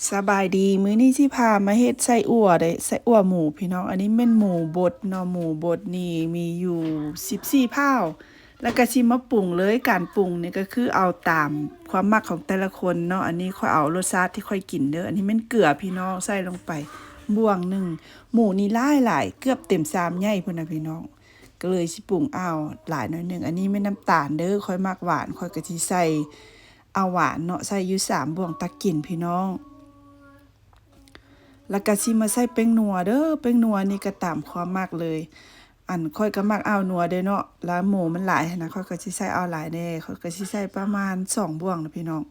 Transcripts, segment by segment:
ສະບາຍດີ, ມື້ນີ້ຊິພາມາເຮັດໄສ້ອົ່ວເດ້, ໄສ້ອົ່ວໝູພີ່ນ້ອງ. ອັນນີ້ແມ່ນໝູບົດເນາະ, ໝູບົດນີ້ມີຢູ່ສິບສີ່ພ້າວ. ແລ້ວກະຊິມາປຸງເລີຍ, ການປຸງນີ້ກະຄືເອົາຕາມຄວາມມັກຂອງແຕ່ລະຄົນເນາະ. ອັນນີ້ຂ້ອຍເອົາລົດຊາດທີ່ຂ້ອຍກິນເດີ. ອັນນີ້ແມ່ນເກືອພີ່ນ້ອງ, ໃສ່ລົງໄປບ່ວງໜຶ່ງ. ໝູນີ້ຫຼາຍໆ, ເກືອບເຕັມຊາມໃຫຍ່ພຸ້ນນະພີ່ນ້ອງ, ກະເລີຍຊິປຸງເອົາຫຼາຍໜ້ອຍໜຶ່ງ. ອັນນີ້ແມ່ນນ້ຳຕານເດີ, ຂ້ອຍມັກຫວານ, ຂ້ອຍກະຊິໃສ່ ເອົາຫວານເນາະ, ໃສ່ຢູ່ສາມບ່ວງຕັກກິນພີ່ນ້ອງ. ແລ້ວກະຊິມາໃສ່ແປ້ງນົວເດີ, ແປ້ງນົວນີ້ກະຕາມຄວາມມັກເລີຍ. ອັນຂ້ອຍກະມັກເອົານົວເດ້ເນາະ, ລະໝູມັນຫຼາຍຫັ້ນນະ, ຂ້ອຍກະຊິໃສ່ເອົາຫຼາຍແດ່, ຂ້ອຍກະຊິໃສ່ປະມານສອງບ່ວງນະພີ່ນ້ອງ,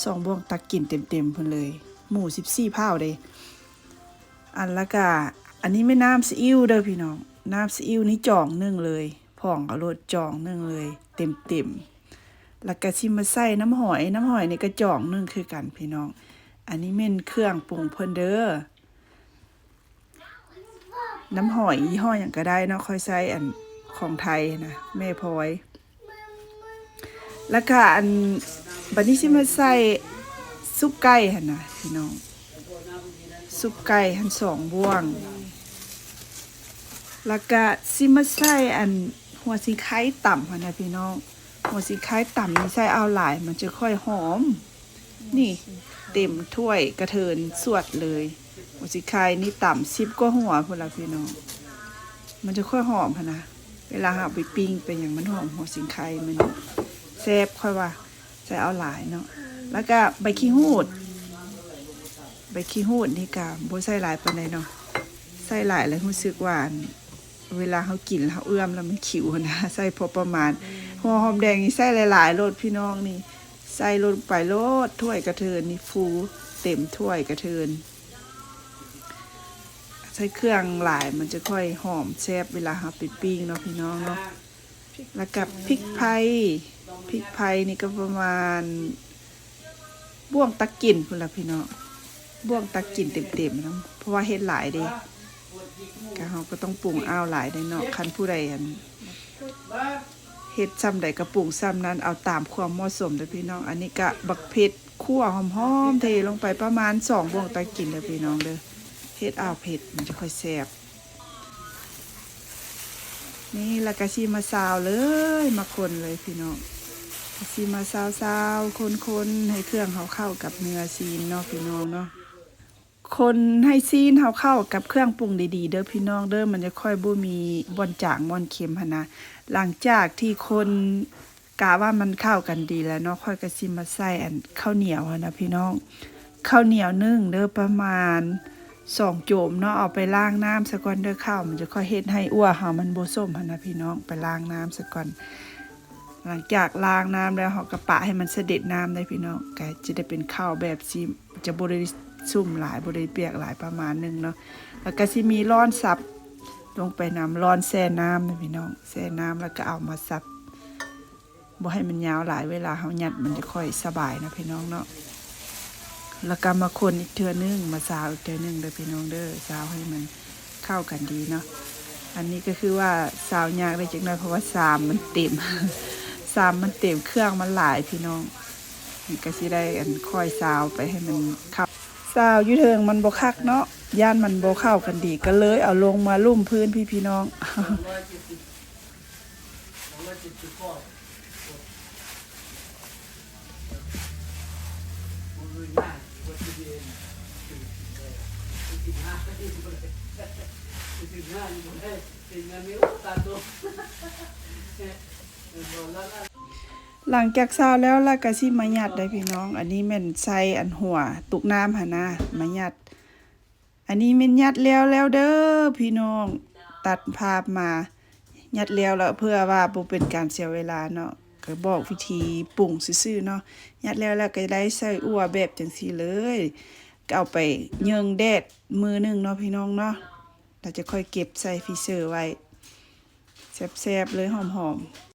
ສອງບ່ວງຕັກກິນເຕັມໆພຸ້ນເລີຍ. ໝູສິບສີ່ພ້າວເດ້. ອັນ ແລ້ວກະ ອັນນີ້ແມ່ນນ້ຳຊີອິ້ວເດີພີ່ນ້ອງ, ນ້ຳຊີອິ້ວນີ້ຈອງໜຶ່ງເລີຍ, ພອງເອົາໂລດ ຈອງໜຶ່ງເລີຍເຕັມໆ. ແລ້ວກະຊິມາໃສ່ນ້ຳຫອຍ, ນ້ຳຫອຍນີ້ກະຈອງໜຶ່ງຄືກັນພີ່ນ້ອງ. ອັນນີ້ແມ່ນເຄື່ອງປຸງເພິ່ນເດີ, ນ້ຳຫອຍຍີ່ຫໍ້ຫຍັງກະໄດ້ເນາະ, ຂ້ອຍໃຊ້ອັນຂອງໄທນະ, ແມ່ພອຍ. ແລ້ວກະອັນ ບາດນີ້ຊິມາໃສ່ຊຸບໄກ່ຫັ້ນນະພີ່ນ້ອງ, ຊຸບໄກ່ຫັ້ນສອງບ່ວງ. ແລ້ວກະຊິມາໃສ່ອັນຫົວສີໄຄຕຳຫັ້ນນະພີ່ນ້ອງ, ຫົວສີໄຄຕຳນີ້ໃສ່ເອົາຫຼາຍ ມັນຈະຄ່ອຍຫອມ. ນີ້ເຕັມຖ້ວຍກະເທີນສວດເລີຍ. ຫົວສີໄຄນີ້ຕຳສິບກວ່າຫົວພຸ້ນລະພີ່ນ້ອງ, ມັນຈະຄ່ອຍຫອມຫັ້ນນະ. ເວລາເຮົາໄປປີ້ງໄປຫຍັງມັນຫອມ, ຫົວສີໄຄມັນແຊບ ຂ້ອຍວ່າ. ໃສ່ເອົາຫຼາຍເນາະ. ແລ້ວກະໃບຂີ້ຫູດ, ໃບຂີ້ຫູດນີ້ກະບໍ່ໃສ່ຫຼາຍປານໃດເນາະ, ໃສ່ຫຼາຍແລ້ວຮູ້ສຶກວ່າ ເວລາເຮົາກິນແລ້ວເຮົາເອື້ອມແລ້ວມັນຂິວຫັ້ນນະ, ໃສ່ພໍປະມານ. ຫົວຫອມແດງນີ້ໃສ່ຫຼາຍໆໂລດພີ່ນ້ອງ, ນີ້ໃສ່ລົງໄປໂລດ, ຖ້ວຍກະເທີນນີ້ຟູເຕັມຖ້ວຍກະເທີນ. ໃສ່ເຄື່ອງຫຼາຍມັນຈະຄ່ອຍຫອມແຊບເວລາເຮົາໄປປີ້ງເນາະພີ່ນ້ອງເນາະ. ແລ້ວກະພິກໄພ, ພິກໄພນີ້ກະປະມານບ່ວງຕັກກິນພຸ້ນລະພີ່ນ້ອງ, ບ່ວງຕັກກິນເຕັມໆນຳ, ເພາະວ່າເຮັດຫຼາຍເດ້. ກະເຮົາກະຕ້ອງປຸງເອົາຫຼາຍເດ້ເນາະ, ຄັນຜູ້ໃດອັນ ເຮັດຊ່ຳໃດກະປຸງຊ່ຳນັ້ນ, ເອົາຕາມຄວາມເໝາະສົມເດີພີ່ນ້ອງ. ອັນນີ້ກະບັກເຜັດຂົ້ວຫອມໆ ເທລົງໄປປະມານສອງບ່ວງຕັກກິນເດີພີ່ນ້ອງເດີ. ເຮັດເອົາເຜັດມັນຈະຄ່ອຍແຊບ. ນີ້ ແລ້ວກະຊິມາຊາວເລີຍ, ມາຄົນເລີຍພີ່ນ້ອງ. ກະຊິມາຊາວໆ ຄົນໆ ໃຫ້ເຄື່ອງເຮົາເຂົ້າກັບເນື້ອຊີ້ນເນາະພີ່ນ້ອງເນາະ. ຄົນໃຫ້ຊີ້ນເຮົາເຂົ້າກັບເຄື່ອງປຸງດີໆເດີພີ່ນ້ອງເດີ, ມັນຈະຄ່ອຍບໍ່ມີບ່ອນຈາງບ່ອນເຄັມຫັ້ນນະ. ຫຼັງຈາກທີ່ຄົນ ກະວ່າມັນເຂົ້າກັນດີແລ້ວເນາະ, ຂ້ອຍກະຊິມາໃສ່ອັນເຂົ້າໜຽວຫັ້ນນະພີ່ນ້ອງ. ເຂົ້າໜຽວໜຶ້ງເດີ ປະມານສອງໂຈມເນາະ, ເອົາໄປລ້າງນ້ຳສາກ່ອນເດີ. ເຂົ້າມັນຈະຄ່ອຍເຮັດໃຫ້ອົ່ວເຮົາມັນບໍ່ສົ້ມຫັ້ນນະພີ່ນ້ອງ, ໄປລ້າງນ້ຳສາກ່ອນ. ຫຼັງຈາກລ້າງນ້ຳແລ້ວ ເຮົາກະປະໃຫ້ມັນສະເດັດນ້ຳເດີພີ່ນ້ອງ, ກະຈະໄດ້ເປັນເຂົ້າແບບຊິ ຈະບໍ່ໄດ້ຊຸ່ມຫຼາຍ ບໍ່ໄດ້ປຽກຫຼາຍ ປະມານໜຶ່ງເນາະ. ແລ້ວກະຊິມີລ້ອນສັບລົງໄປນຳ, ລ້ອນແຊ່ນ້ຳນະພີ່ນ້ອງ, ແຊ່ນ້ຳແລ້ວກະເອົາມາສັບ ບໍ່ໃຫ້ມັນຍາວຫຼາຍ, ເວລາເຮົາຍັດມັນຈະຄ່ອຍສະບາຍນະພີ່ນ້ອງເນາະ. ແລ້ວກະມາຄົນອີກເທື່ອໜຶ່ງ, ມາຊາວອີກເທື່ອໜຶ່ງເດີພີ່ນ້ອງເດີ, ຊາວໃຫ້ມັນເຂົ້າກັນດີເນາະ. ອັນນີ້ກະຄືວ່າຊາວຍາກໄດ້ຈັກໜ້ອຍ ເພາະວ່າຊາມມັນເຕັມ, ຊາມມັນເຕັມ, ເຄື່ອງມັນຫຼາຍພີ່ນ້ອງ. ນີ້ກະຊິໄດ້ອັນຄ່ອຍຊາວໄປໃຫ້ມັນເຂົ້າ. ຊາວຢູ່ເທິງມັນບໍ່ຄັກເນາະ, ຢ້ານມັນບໍ່ເຂົ້າກັນດີ ກະເລີຍເອົາລົງມາລຸ່ມພື້ນພີ່ ພີ່ນ້ອງ. ຫຼັງຈາກຊາວແລ້ວ ລະກະຊິມາຍັດໄດ້ພີ່ນ້ອງ. ອັນນີ້ແມ່ນໃສ່ອັນຫົວຕຸກນ້ຳຫັ້ນນະ ມາຍັດ. ອັນນີ້ແມ່ນຍັດແລ້ວແລ້ວເດີພີ່ນ້ອງ, ຕັດພາບມາ ຍັດແລ້ວລະ ເພື່ອວ່າບໍ່ເປັນການເສຍເວລາເນາະ, ກະບອກວິທີປຸງຊື່ໆເນາະ. ຍັດແລ້ວລະກະໄດ້ໄສ້ອົ່ວແບບຈັ່ງຊີ້ເລີຍ, ກະເອົາໄປເຍິງແດດມື້ໜຶ່ງເນາະພີ່ນ້ອງເນາະ, ລະຈະຄ່ອຍເກັບໃສ່ຟຣີເຊີໄວ້. ແຊບໆເລີຍ ຫອມໆ.